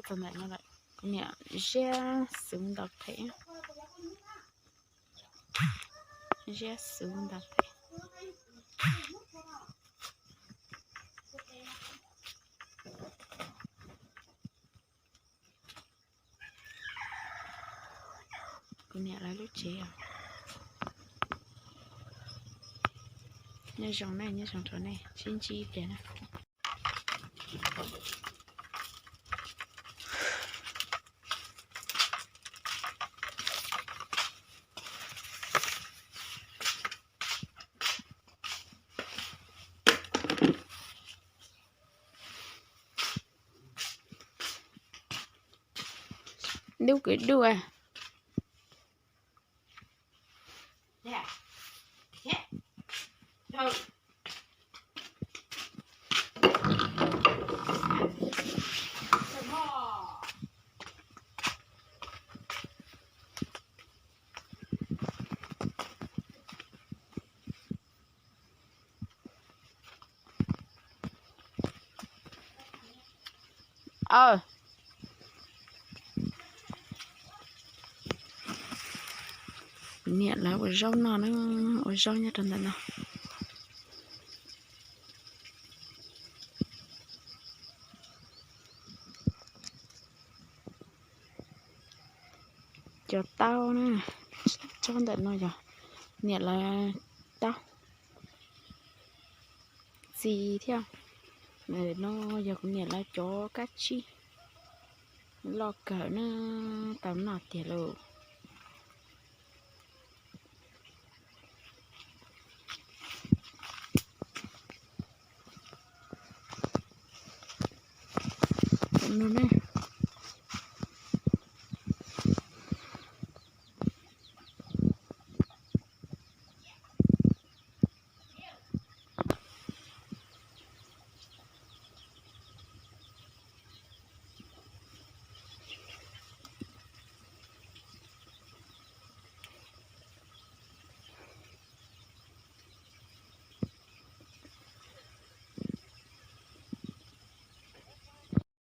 tau ntawm no lawm. Kuv niam ziab xuv ntaus qhev, ziab xuv ntaus qhev. Kuv niam lawv lub tsev os. Nyob zoo nej, nyob zoo rau nej, sib ntsib ib pliag na. Dub kwv dua. Niam lawv ua zaub no na, ua zaub nyob rau ntawm no. Cov taub na, tsob ntawm no yog niam lawv taub txiv thiab. Ntawm no yog kuv niam lawv cov kab tsib loj kawg na, tau noj tiag lauj. No ne,